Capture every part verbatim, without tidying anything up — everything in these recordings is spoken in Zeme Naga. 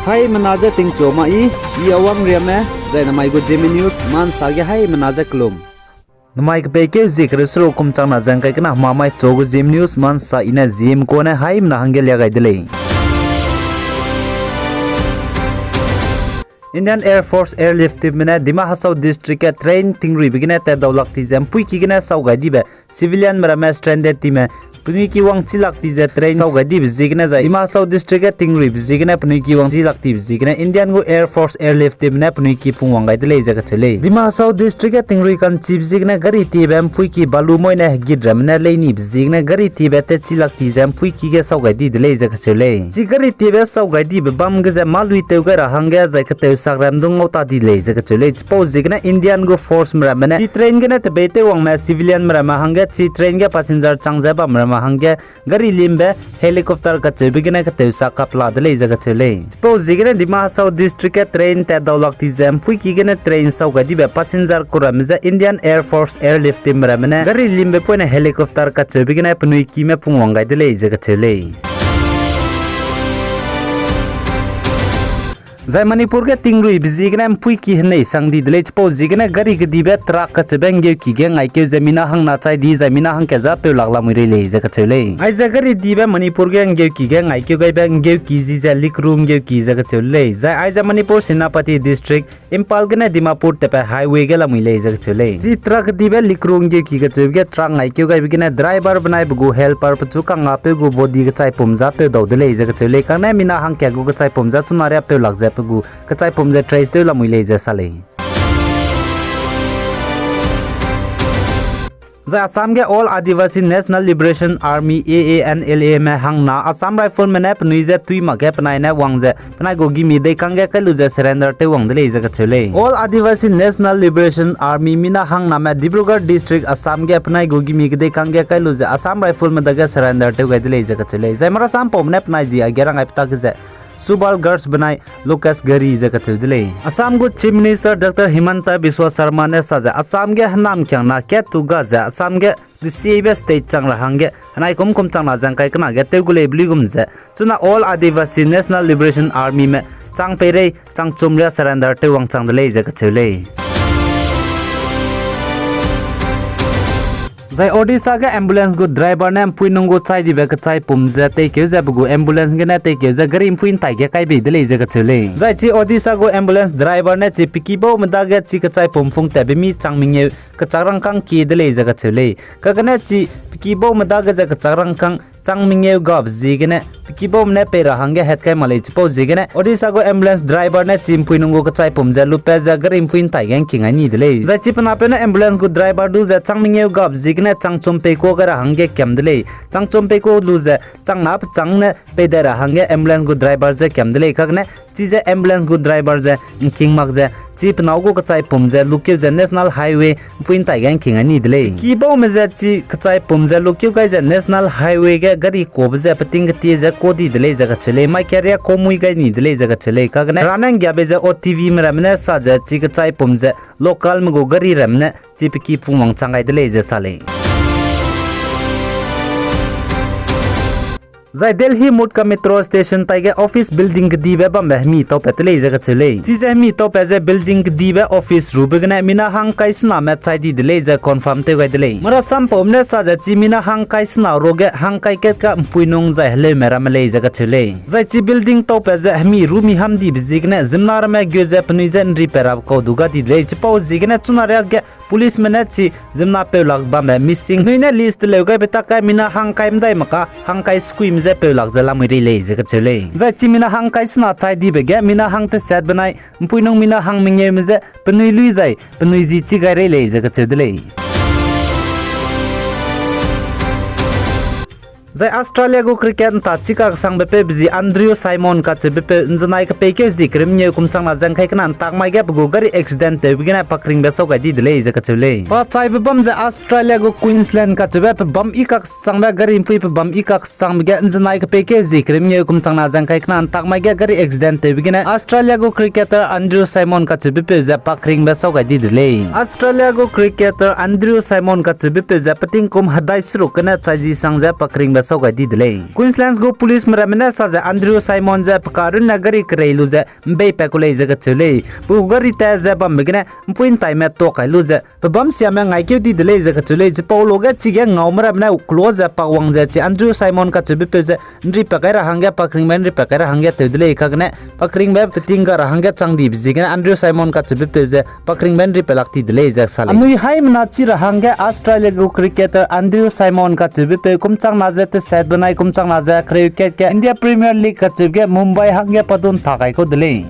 Haimena je tingchu ma i, i Awang Riame, zai namai gu Zeme News ma nsa ge haimena je kelum. Namai kepeikeu zie kereu seruk kum changna ze ngkai kena hemamai chu gu Zeme News ma nsa i ne Zeme kune haimena hangge lia gai de lei. Indian Air Force Airlift Team ne Dima Hasao District ge train tingruibe gene tat dau lak ti ze mpuiki gene sau gai dibe civilianme ramme stranded time penui ki wang chi lak ti ze train sau gai dibe ziegene zai Dima Hasao District ge tingruibe ziegene penui ki wang chi lak tibe ziegene Indian gu Air Force Airlift Team ne penui ki pung wang gai de lei ze kacheu lei. Dima Hasao District ge tingrui ka'nchibe ziegene gari tiebe mpuiki balu moi ne hegit ramme ne leinibe ziegene gari tiebe tat chi lak ti ze mpuiki ge sau gai di de lei ze kacheu lei. Chi gari tiebe sau gai dibe bam ge ze mâ lui tew gai ra hangge zai keteu sak ram du ngau ta di lei ze kacheu lei. Chipau ziegene Indian gu forceme ramme ne chi train gene tebei tew wangme civilianme ramme hangge chi train ge passenger chang ze bamme ramme hangge gari limbe helicopter kacheube gene keteu sak kapla de lei ze kacheu lei. Chipau ziegene Dima Hasao District ge train tat dau lak ti ze mpuiki gene train sau gai dibe passenger ku ramme ze Indian Air Force Airlift Team ramme ne gari limbe poine helicopter kacheube gene penui kime pung wang gai de lei ze kacheu lei. Zai Manipur ge tingruibe ziegene mpuiki henei sang di de lei. Chipau ziegene gari kedibe truck kacheube nggeuki ge ngaikeu ze mina hangna chai di zai mina hangkat za peu lak lamui rei lei ze kacheu lei. Aize gari dibe Manipur ge nggeuki ge ngaikeu gaibe nggeuki zi ze Likru nggeuki ze kacheu lei. Zai aize Manipur Senapati District, Imphal gene Dimapur tatpat highway ge lamui lei ze kacheu lei. Chi truck kedibe Likru nggeuki kacheube ge truck ngaikeu gaibe gene driver benai pe gu helper pechu kangapeu gu body kechaipum za peu dau de lei ze kacheu lei. Kane mina hangkat gu kechaipum za chuna riapeu lak ze pe gu kechaipum ze trace tew lamui lei ze sa lei. Zai Assam ge All Adivasi National Liberation Army, A A N L A me hangna Assam Rifleme ne penui je tui mak ge penai ne wang ze penai gu gimi deikang ge kai lu ze surrender tew wang de lei ze kacheu lei. All Adivasi National Liberation Army mina hangname Dibrugarh District, Assam ge penai gu gimi kedeikang ge kai lu ze Assam Rifleme dage surrender tew gai de lei ze kacheu lei. Zai marasam paume ne penai zi aige rang ai pe tak ge ze Subal Garg benai Lokesh Giri ze kacheu de lei. Assam gu Chief Minister Doctor Himanta Biswa Sarma ne sa ze Assam ge henam kiangna kat tu ga ze Assam ge desiebe state chang ra hangge henai kum kum changna ze ngkai kena ge tew gu lei be luigum ze chuna All Adivasi National Liberation Armyme chang peirei chang chum ria surrender tew wangchang de lei ze kacheu lei. Zai Odisha ge ambulance gu driver ne mpui nung gu chai dibe kechaipum ze teikeu ze pe gu ambulance gene teikeu ze gari mpui ntai ge kai bei de lei ze kacheu lei. Zai chi Odisha gu ambulance driver ne chi pe kibaume dage chi kechaipum pungtatbe mi chang mengeu kechak rangkâng kie de lei ze kacheu lei. Kagene chi pe kibaume dage ze kechak rangkâng chang mengeu gabe ziegene pe kibaume ne pei ra hangge hat kai mak lei. Chipau ziegene Odisha gu ambulance driver ne chi mpui nung gu kechaipum ze lupat ze gari mpui ntai ge ngking ai ni de lei. Zai chi pe napeu ne ambulance gu driver du ze chang mengeu gabe ziegene chang chum peikua gai ra hangge kiam de lei. Chang chum peikua lu ze chang na pe chang ne pei dai ra hangge ambulance gu driver ze kiam de lei. Kagene chize ambulance gu driver ze ngking mak ze chi pe nâu gu kechaipum ze lukeu ze National Highway mpui ntai ge ngking ai ni de lei. Kibaume ze chi kechaipum ze lukeu gai ze National Highway ge gari kuabe ze peting ketie ze kua di de lei ze kacheu lei. Mai keria kuamui gai ni de lei ze kacheu lei. Kagene rane nggiabe ze O T Vme ramme ne sa ze chi kechaipum ze localme gu gari ramme ne chi pe ki pung wangchang gai de lei ze sa lei. Zai Delhi Mutka Metro Station taige office building kedibe bambe hemi taupat de lei ze kacheu lei. Chize hemi taupat ze building kedibe office rube gene mina hangkai sename chai di de lei ze confirm tew gai de lei. Marasam paume ne sa ze chi mina hangkai sena ruage hangkai kat ka mpui nung zai heleume ramme lei ze kacheu lei. Zai chi building taupat ze hemi ru mi ham dibe ziegene ziemmena ramme gu ze penui je nripat rabe kau du ga di de lei. Chipau ziegene chuna riak ge policeme ne chi ziemmena peu lak bambe missing penui ne list teleu gaibe tak kai mina hangkai medai mak ka hangkai sekuime je peu lak ze lamui rei lei ze kacheu lei. Zai chi mina hangkai sena chai dibe ge mina hang tesat benai mpui nung mina hang mengeume je penui lui zai penui zi chi gai rei lei ze kacheu de lei. Zai Australia gu cricket nta chika kesangbe peu be zi Andrew Symonds kacheube peu nzenai kepeikeu zi kereu mengeu kum changna ze ngkai kena ntak mai ge pe gu gari accident tewbe gene pakringbe sau gai di de lei ze kacheu lei. Pa chaibe bam ze Australia gu Queensland kacheube pe bam i kak sangbe gari mpui pe bam i kak sangbe ge nzenai kepeikeu zi kereu mengeu kum changna ze ngkai kena ntak mai ge gari accident tewbe gene Australia gu cricketer Andrew Symonds kacheube peu ze pakringbe sau gai di de lei. Australia gu cricketer Andrew Symonds kacheube peu ze peting kum hedai seruk gene chai zi sang ze pakringbe sau gai di de lei. Queensland gu policeme ramme ne sa ze Andrew Simon ze pe ka runne gari kerei lu ze ’mbeipat ku lei ze kacheu lei. Pe gu gari tat ze bambe gene ’mpui ’ntaime tuak kai lu ze pe bâm siame ngaikeu di de lei ze kacheu lei. Chipau luge chige ngaume ramme ne close ze pakwang ze chi Andrew Simon kacheubepeu ze ’nripat kai ra hangge, pakringbe ’nripat kai ra hangge tew de lei. Kagene pakringbe peting ga ra hangge chang dibe ziegene Andrew Simon kacheubepeu ze pakringbe ’nripat lak ti de lei ze sa lei. Anui haimena chi ra hangge Australia gu cricketer Andrew Simon kacheubepeu kumchangna ze teset benai kumchangna ze kereu kat ge India Premier League kacheube ge Mumbai hangge padun ta gai kau de lei.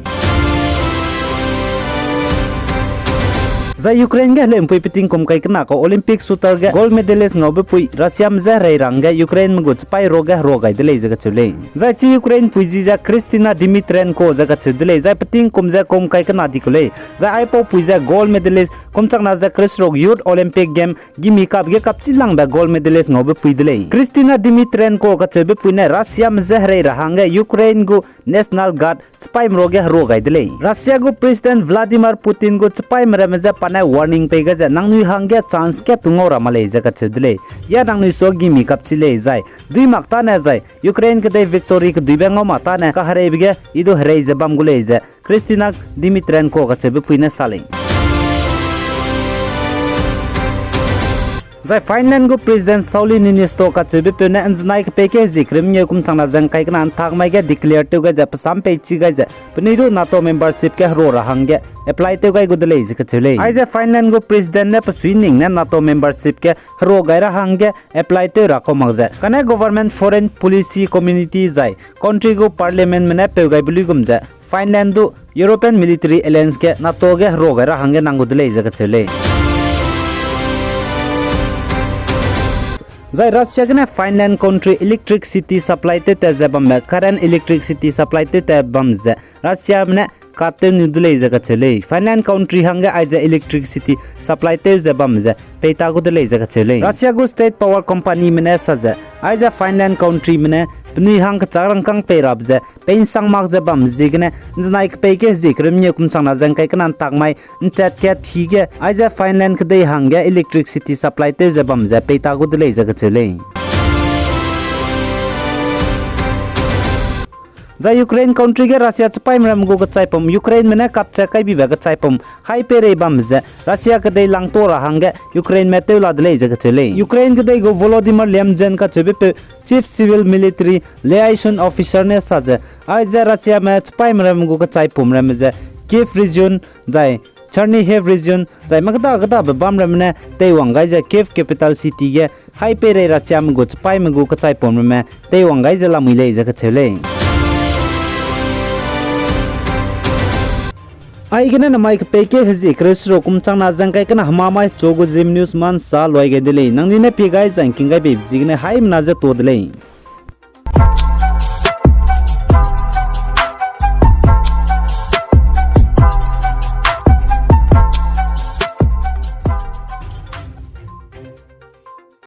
Zai Ukraine ge heleu'mpui peting kum kai kena kau Olympic shooter ge gold medalist ngaubepui Russiame je herei ra hangge Ukraineme gu chipaî ruage herua gai de lei ze kacheu lei. Zai chi Ukraine pui ji ze Kristina Dmitrenko ze kacheu de lei, zai peting kum ze kum kai kena di ku lei. Zai aipau pui ze gold medalist kumchangna ze kereu seruk Youth Olympic Game gimi kap ge kapchilangbe gold medalist ngaubepui de lei. Kristina Dmitrenko kacheubepui ne Russiame je herei ra hangge Ukraine gu National Guard chipaîme ruage herua gai de lei. Russia gu President Vladimir Putin gu chipaîme ramme je pa ne warning pei gai ze nangnui hangge chance kat tu ngau ra mak lei ze kacheu de lei. Ya nangnui sua gimi kapchi lei zai dui mak tâne zai Ukraine kedei victory keduibe ngau mak tâne kahereibe ge i du herei ze bam gu lei ze Kristina Dmitrenko kacheubepui ne sa lei. Zai Finland gu President Sauli Niinisto kacheubepeu ne ’nzenai kepeikeu hezie kereu mengeu kumchangna ze ’ngkai kena ’ntak mai ge declare tew gai ze pe sam peichi gai ze penui du NATO membership ge herua ra hangge apply tew gai gu de lei ze kacheu lei. Aize Finland gu President ne pe suining ne NATO membership ge herua gai ra hangge apply tew ra kau mak ze kane government, foreign policy, community zai country gu parliamentme ne peu gaibe luigum ze Finland du European Military Alliance ge NATO ge herua gai ra hangge nang gu de lei ze kacheu lei. Zai Russia gene Finland country electricity supply tewtat ze bambe, current electricity supply tewtat bam ze Russiame ne cut tew nu de lei ze kacheu lei. Finland country hangge aize electricity supply tew ze bam ze peita gu de lei ze kacheu lei. Russia gu state power companyme ne sa ze aize Finland countryme ne penui hang kechâk rangkâng pei rabe ze pei'nsang mak ze bam ziegene ’nzenai kepeikeu hezie kereu mengeu kumchangna ze ’ngkai kena ’ntak mai ’nchat kat hi ge aize Finland kedei hangge electricity supply tew ze bam ze peita gu de lei ze kacheu lei. Zai Ukraine country ge Russia chipaîme ramme gu kechaipum, Ukraineme ne kapchat kaibibe kechaipum hai peirei bam ze Russia kedei langtua ra hangge Ukraineme tew la de lei ze kacheu lei. Ukraine kedei gu Volodymyr Lyamzhen kacheubepeu Chief Civil Military Liaison Officer ne sa ze aize Russiame chipaîme ramme gu kechaipum ramme ze Kyiv region zai Chernihiv region zai makeda kedabe bam ramme ne teiwang gai ze Kyiv capital city ge hai peirei Russiame gu chipaîme gu kechaipum ramme teiwang gai ze lamui lei ze kacheu lei. Aigene namai kepeikeu hezie kereu seruk kumchangna ze ’ngkai kena hemamai chu gu Zeme News ma ’nsa luai gai de lei. Nangnui ne pie gai zai ’ngking gai beibe ziegene haimena ze tuâ de lei.